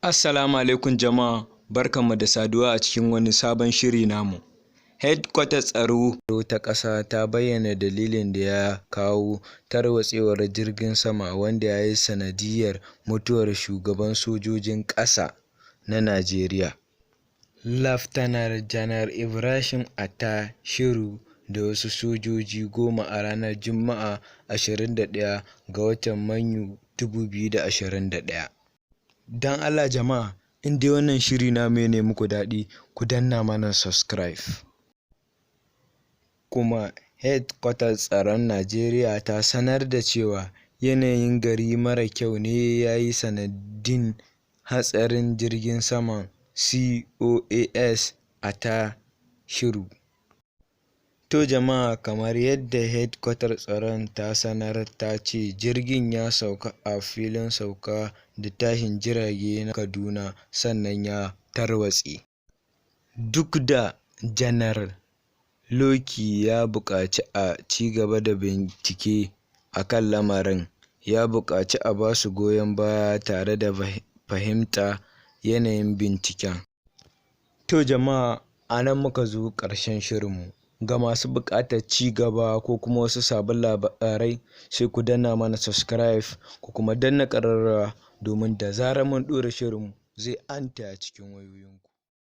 Assalamu alaikum jama'a, barkanmu da saduwa a cikin wani sabon shiri namu. Hedkwatar tsaro ta ƙasa ta bayyana dalilin da ya kawo tarwatsewar jirgin sama wanda ya yi sanadiyyar mutuwar shugaban sojojin ƙasa na Najeriya, Laftanar Janar Ibrahim Attahiru da wasu sojoji 10 a ranar Juma'a 21 ga watan Mayu 2021. Don Allah jama'a, in dai wannan shiri namu ya muku daɗi, ku danna mana subscribe. Kuma hedkwatar tsaron Najeriya ta sanar da cewa yanayin gari mara kyau ne ya yi sanadin hatsarin jirgin saman COAS Attahiru. To jama'a, kamar yadda hedkwatar tsaron ta sanar, ta ce jirgin ya sauka a filin sauka da tashin jirage na Kaduna sannan ya tarwatse. Duk da Janar Louki ya buƙaci a cigaba da bincike a kan lamarin, ya buƙaci a ba su goyon baya tare da fahimta yayin binciken. To jama'a, a nan muka zo ƙarshen shirinmu. Ga masu buƙatar ci gaba ko kuma wasu sabbin labarai, sai ku danna mana subscribe ku kuma danna ƙararrawa, domin da zarar mun ɗora shirinmu zai antaya cikin wayoyinku.